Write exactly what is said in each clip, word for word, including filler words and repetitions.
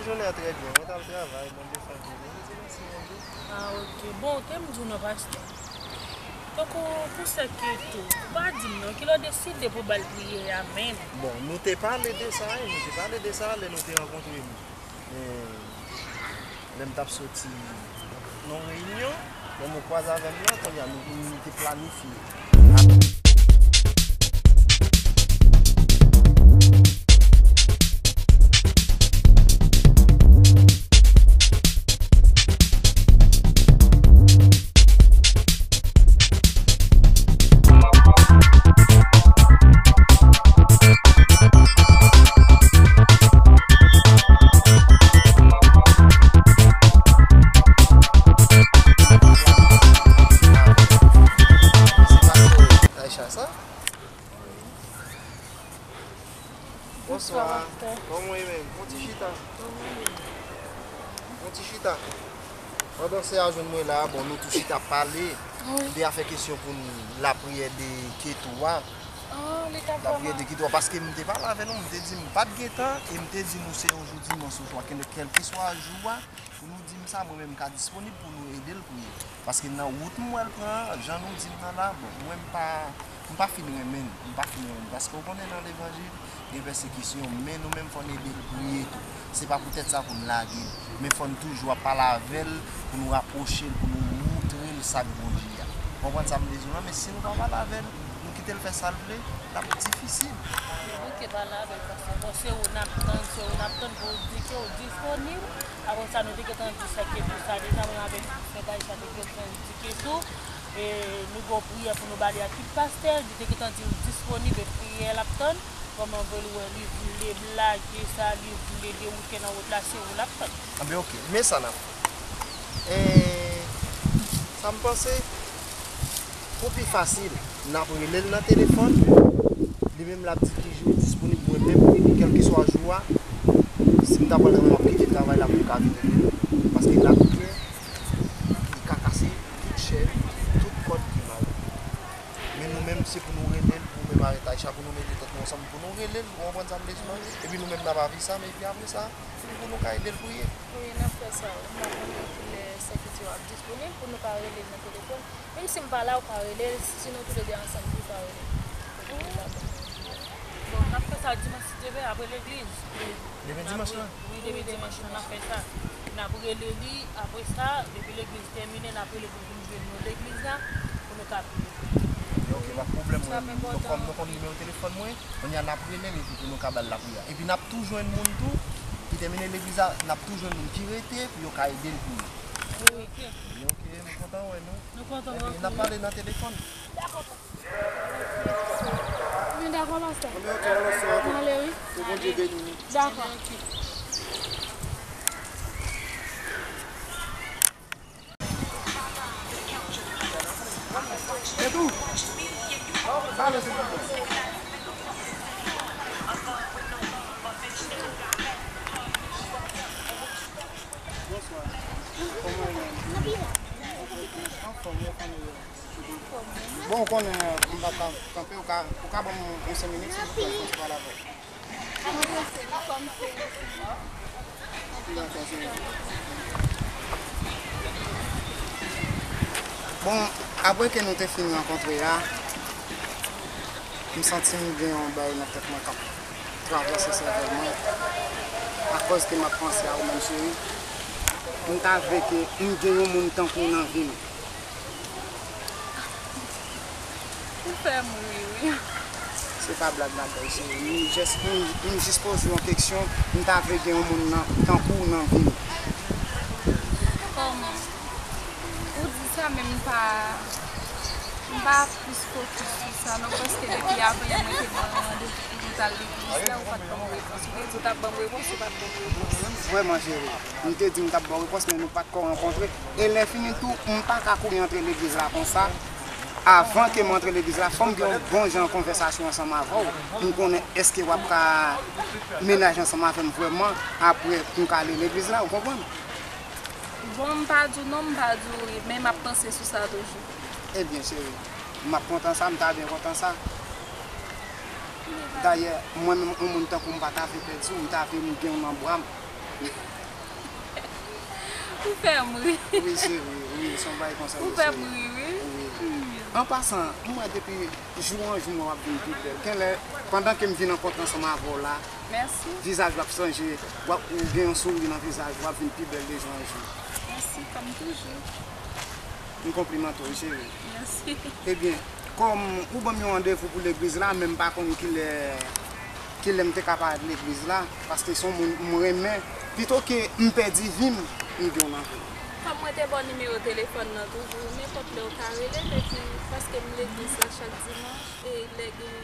Jounen an trè byen. Mwen t al travay, Bondye fè m vini. Mwen di mèsi Bondye. Ah, ok. Bon, ke m di w non, pastè. Tankou pou sèk yo tou, ou pa di m non, kilè w deside pou w ba l priyè a menm? Bon, nou te pale de sa, wi, nou te pale de sa lè nou te rankontre nou. Men, lè m t ap soti nan yon reyinyon, lè m kwaze avè m nan, kounye a nou, nou te planifye. Aisha, sa? Bonswa. Bonswa, pastè. Kòman w ye menm? Bon ti chita. Bon ti chita. Pandan sè a jwenn mwen la, bon, nou tou chita ap pale de afè kesyon pou n, lapriyè de Ketou a. Lapriyè de Ketou a, paske m te pale avè nou, m te di m pa t gen tan, e m te di nou se yon jou dimanch oswa kèlkeswa jou a, pou nou di m sa, mwen menm m ka disponib pou nou ede l priye. Paske nan wout m wè l pran an, jan nou di m nan la, bon, mwen m pa, m pa fin renmen l, m pa fin renmen l. Paske w konnen nan levanjil, gen pèsekisyon, men nou menm fò n ede l priye tou. Se pa poutèt sa pou n lage l, men fò n toujou ap pale avè l, pou nou rapwoche l, pou nou moutre l sa k Bondye a. Konprann sa m vle di w lan, men si nou pa pale avè l, nou kite l fè sa l vle, l ap difisil. Ok, pale avè l, pastè. Bon, se ou n ap tann, se ou n ap tann pou w di ke w disponib. Apre sa, nou te gentan di sa ke tou sa deja, mwen avèk sè Aisha te gentan di ke tou, e, nou gen yon priyè pou nou ba li a tout pastè, li te gentan di l disponib e priyè l ap tann. Kòman vre l wè, li vle lage sa, li vle dewoute nan wout la, se ou l ap tann. Anben, ok. Men sa n ap fè. E, sa m panse, pou pi fasil, n ap rele l nan telefòn. Li menm l ap di ki jou li disponib, mwen menm, kèlkeswa jou a, si m ta pral travay, m ap kite travay la pou m ka vin rele l. Paske lapriyè, li ka kase tout chèn, tout kòd ki mal. Men nou menm, se pou nou rele l, ou menm avèk Aisha, pou nou mete tèt nou ansanm, pou nou rele l, ou konprann sa m vle di w lan? Epi nou menm, n ap avi sa, men epi apre sa, pou nou ka ede l priye. Wi, n ap fè sa. M pa konnen kilè sèvitè w ap disponib pou nou ka rele l nan telefòn. Menm si m pa la, ou ka rele l. Si nou toulede ansanm, ou ka rele l. Bon, n ap fè sa dimanch si Dye vle, apre legliz. Demen dimanch lan? Wi, demen dimanch lan, n ap fè sa. N ap rele li, apre sa, depi legliz tèmine, n ap rele pou vin jwenn nou legliz la, pou nou ka priye. Ok, pa pwoblèm, mwen, nou konn, nou konn nimewo telefòn mwen. Kounye a n ap rele l epi pou nou ka ba l lapriyè. Epi n ap tou jwenn moun tou ki te mennen legliz la, n ap tou jwenn moun ki rete pou yo ka ede l priye. Wi. Ok, m kontan wè nou. Nou kontan wè w tou. Epi n ap pale nan telefòn. Dakò. Ebyen dakò, pastè. Ebyen ok, alò, sè. N ale, wi. Ke Bondye beni nou. Dakò. Bonswa. Kòman w ye? Anfòm, anfòm, wi. Bon, ou konnen, m p ap ka kanpe, ou ka, ou ka ban m yon senk minit, silvouplè, m fè yon ti pale avè w. Dakò, seri. Bon, apre ke nou te fin rankontre a, m santi m gen yon bagay nan tèt mwen k ap travèse sèvèl mwen. Akòz ke m ap panse a ou menm, cheri, m ta vle ke m gen yon moun tankou w nan vi m. Ou fè m ri, wi. Se pa blag m ap bay, cheri. M jis, m, m jis poze w yon keksyon. M ta vle gen yon moun nan, tankou w nan vi m. Kòman? Ou di sa, men m pa, m pa plis fokis sou sa, non, paske depi avanyè mwen te ban w randevou pou nou t al legliz la, ou pa t ban m repons. Ou te di w t ap ban m repons, ou pa t ban m repons. Vrèman, cheri. M te di m t ap ba w repons, men nou pa t ko rankontre. E lè fini tou, m pa ka kouri antre legliz la konsa. Avan ke m antre legliz la, fò m gen yon bon jan konvèsasyon ansanm avè w, pou m konnen èske w ap ka mennaj ansanm avè m vrèman, apre pou m ka ale legliz la, ou konprann? Bon, m pa di w non, m pa di w wi, men m ap panse sou sa toujou. Ebyen, cheri, m ap kontan sa, m ta byen kontan sa. Dayè, mwen menm, yon moun tankou w, m pa ta vle pèdi w, m ta vle m gen w nan bra m. Ou fè m ri. Wi, cheri, wi, se yon bagay konsa. Ou fè m ri, wi. Wi. An pasan, m wè depi jou an jou w ap vin pi bèl. Kenlè, pandan ke m vin rankontre ansanm avè w la, vizaj w ap chanje, w ap, ou gen yon souri nan vizaj ou, w ap vin pi bèl de jou an jou. Mèsi, kòm toujou. M konplimante w, cheri. Mèsi. Ebyen, kòm ou ban m yon randevou pou legliz la, men m pa konn kilè, kilè m te ka parèt legliz la, paske se yon moun m renmen, pito ke m pèdi vi m, m gen w nan vi m. Kòm mwen te ba w nimewo telefòn nan toujou, nenpòt lè w ka rele, epi paske m legliz la chak dimanch, e lè gen,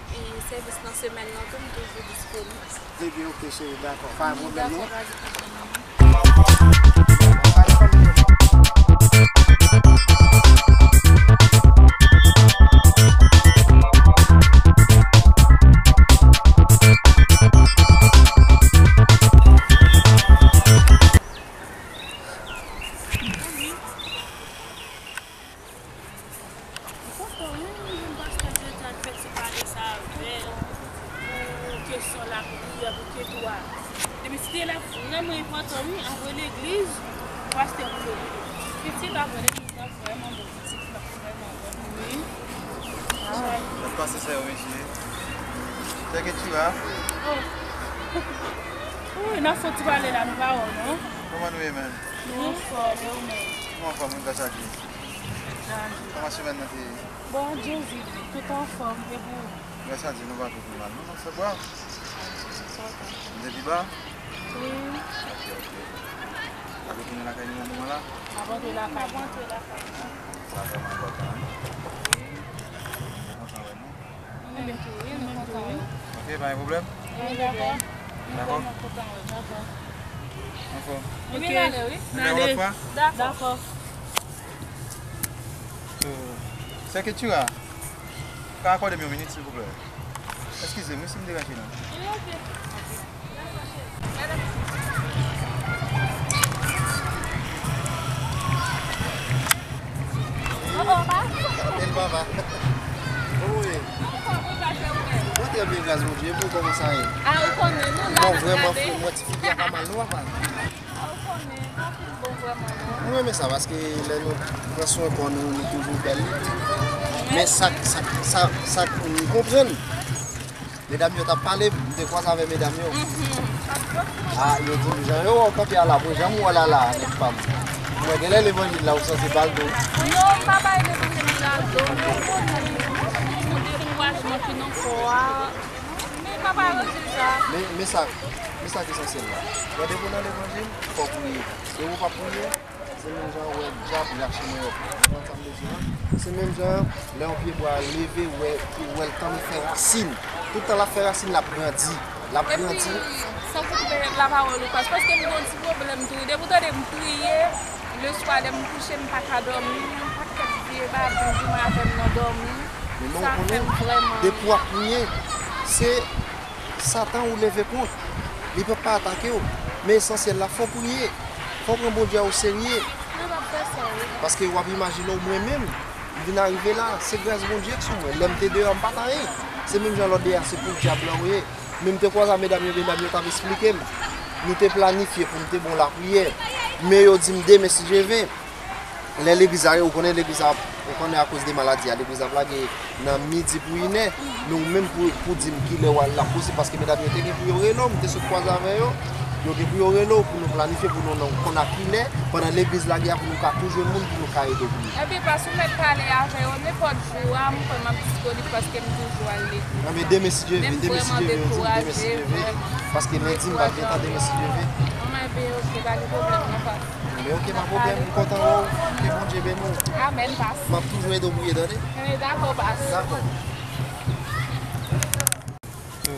e, sèvis nan semèn nan tou, m toujou disponib. Ebyen, oke, cheri, dakò. Pa gen pwoblèm, non? Dakò, pa gen pwoblèm, non. M kontan wi, m jwenn pastè Dieuthan fè ti pale sa avè l pou kesyon lapriyè, pou ke tou a. Depi si te la vrèman enpòtan wi, apre legliz, pastè pou legliz. Pitit apre legliz la vrèman bon, pitit la vrèman bon. Wi. Sa k pase sè yo, mesye? Sè Ketura? Oh. Wi, n ap fè ti pale la, nou pa wè w non. Kòman nou ye, menm? Nou anfòm, e ou menm? Nou anfòm wi, gras a Dye. Kòman semèn nan te ye? Bon, Dye di, tout anfòm, e pou ou? Gras a Dye, nou pa twò pi mal non, n ap fè bra. Kontan. Nou te pi ba? Wi. Ok, ok. N ap retounen lakay nou nan moman la? N ap rantre lakay nou. N ap rantre lakay nou. Sa vrèman enpòtan wi. Wi. Nou kontan wè nou. Nou menm tou wi, nou kontan wè nou. Ok, pa gen pwoblèm? Wi, dakò. Nou vrèman kontan wè nou. Dakò. Anfòm. Ok. Ebyen n ale wi. Nou wè yon lòt fwa? Dakò. So, sè Ketura, ou ka akòde m yon minit, silvouplè? Eskize m wi si m deranje nou. Wi, ok. Apèl papa. Kòman w ye? Mwen trè byen, gras Bondye. Epi w, kòman sa ye? Mwen vrèman fou, mwen ti figi a pa mal non, papa. Mwen renmen sa, paske lè nou pran swen kò nou, nou toujou bèl. Men sa, sa, sa, sa, nou konprann. Medam yo t ap pale, m te kwaze avè medam yo. A, yo di m, jan yo wè w kanpe a la, pou jan m wè w la la, nèg pa m. Mwen genlè levanjil la, ou sanse ba l do. Non, m pa bay levanjil la do, men ou konnen, pou dekourajman ki nan kò a, men m ap aranje sa. Men, men sa, men sa k esansyèl la. Wè depi w nan levanjil, fò w priye. Depi w pa priye, se menm jan w wè dyab rache manyòk. Ou konprann sa m vle di a? Se menm jan lè yon pyebwa leve, ou wè, ou wè l tanmen fè rasin. Tout tan l ap fè rasin, l ap grandi. L ap grandi. Epi, san koupe lapawòl ou, pas, paske m gen yon ti pwoblèm tou. Depi w tande m kriye, leswa, lè m kouche, m pa ka dòmi, yon pakèt vye babou di mwen avè m nan dòmi. Sa fè m vrèman. Depi w ap priye, se Satan ou leve kont, li p ap pa atake w. Men esansyèl la, fò w priye. Fò w pran Bondye a o serye. Mwen p ap fè sa, wi. Paske w ap imajine w, mwen menm, m vin arive la, se gras Bondye k sou mwen. Lè m te deyò, m pa t anyen. Se menm jan lòt de a, se pou dyab la w ye. Men m te kwaze a medam yo, medam yo t ap esplike m. Nou te planifye pou m te ba w lapriyè. Men yo di m demen si Dye ve. Lè legliz la, ou konnen legliz la, ou konnen akoz de maladi a, legliz la ap lage nan midi pou inè. Men ou menm pou, pou di m kilè w al la posib, paske medam yo te gen pou yo rele w, m te sot kwaze avè yo. Yo gen pou yo rele w, pou nou planifye, pou nou, nou konn a kilè, pandan legliz lage a, pou nou ka tou jwenn moun, pou nou ka ede w. Epi, pas, ou mèt pale avè yo, nenpòt jou a, m kwè m ap disponib paske m toujou al legliz. Anben, demen si Dye ve, demen si Dye ve, yo di m demen si Dye ve, paske lendi m pa t gen tan, demen si Dye ve. Anben, oke, pa gen pwoblèm, non, pas. Men oke, pa pwoblèm, m kontan wè w. Ke Bondye beni w. Amèn, pas. M ap toujou ede w priye, tande? Wi, dakò, pas. Dakò. So,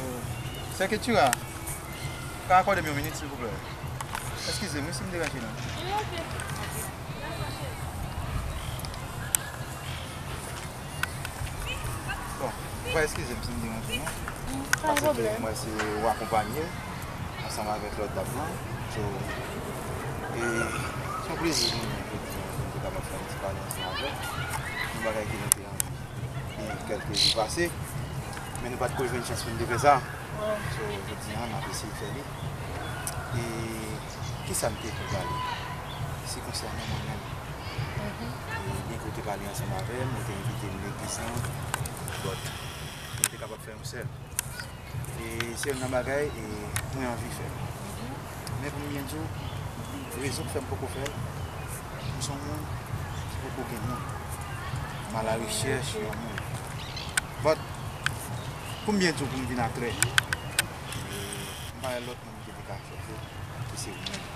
sè Ketura, ou ka akòde m yon minit, silvouplè? Eskize m, wi, si m deranje nou. Wi, oke. Bon, ou va eskize m si m deranje nou. Mm, pa gen pwoblèm. Paske m wè se ou akonpanye ansanm avèk lòt dam nan. So, e, se yon plezi pou mwen jodi a pou m te kapab fè yon ti pale ansanm avè w. Yon bagay ke nou te anvi gen kèlke jou pase, men nou pa t ko jwenn chans pou n te fè sa. So, jodi a, n ap eseye fè li. E kisa m te pou pale? Se konsènan mwen menm. E byen ke w te pale ansanm avè m, ou te envite m legliz lan, but m te kapab fè yon sèl. E se youn nan bagay e mwen anvi fè. Men pou m byen di w, rezon k fè m poko fè l, m se yon moun ki poko gen moun. M alarechèch yon moun. But, pou m byen di w, pou m vin aklè, e m pa wè lòt moun ki te ka fè l ke se ou menm.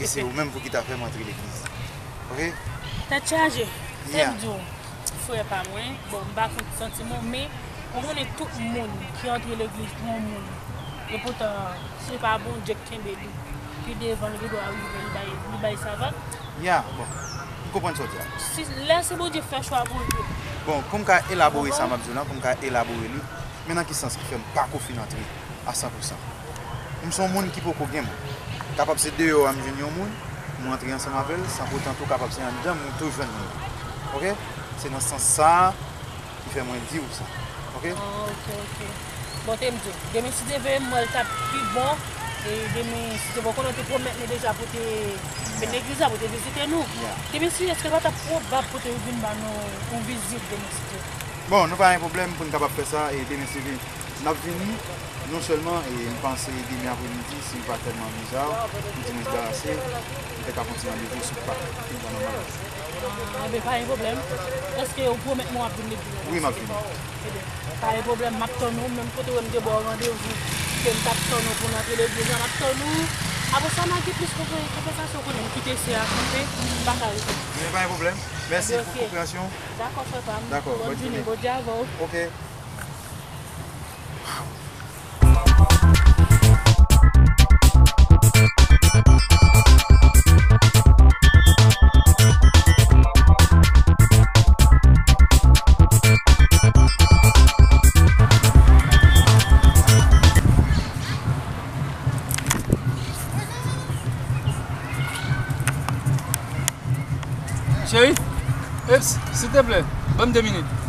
E se ou menm pou ki ta fè m antre legliz. Oke? Tèt chaje. Sa m di w, frè pa mwen, bon, m pa konn santiman w, men ou konnen tout moun ki antre legliz pou yon moun, epoutan se pa Bondye k kenbe li pi devan, li dwe rive, li bay, li bay savat. Ya, bon, m konprann sa w di a. Si, lè se Bondye k fè chwa pou li. Bon, pou m ka elabore sa m ap di w lan, pou m ka elabore li, men nan ki sans ki fè m pako fin antre a san pou san. M se yon moun ki poko gen moun. Kapab se deyò a m jwenn yon moun, m rantre ansanm avè l, san potan tou kapab se anndan m tou jwenn moun. Oke? Se nan sans sa a ki fè mwen di w sa. Oke? Ah, oke, oke. Bon, te m di w, demen si Dye vle, m wè l t ap pi bon. E demen si Dye vle, w konnen w te pwomèt nou deja pou w te vin legliz la, pou w te vizite nou. Ya. Demen si, èske l pa t ap pwobab pou w te vin ba nou yon vizit demen si Dye vle? Bon, nou pa gen pwoblèm pou n kapab fè sa, e demen si Dye vle, n ap vini, non sèlman, e m panse demen apremidi, si l pa tèlman biza, m di mwen debarase, m te ka pran ti randevou sou pak, ki pa nòmal. Ah, enben, pa gen pwoblèm. Èske ou pwomèt mwen w ap vin legliz la? Wi, m ap vini. Enben, pa gen pwoblèm, m ap tann ou, menm kote w wè m te ba w randevou, ke m t ap tann ou pou n antre legliz la, m ap tann ou. Apre sa, m a gen plis konve-, konvèsasyon, konnen m kite sè a kanpe, m pa ka rete. Men pa gen pwoblèm. Mèsi pou konpreyansyon w. Dakò, frè pa m. Dakò, bòn jounen. Bòn jounen, Bondye avè w. Oke. Cheri, eps, silteplè, ban m de minit.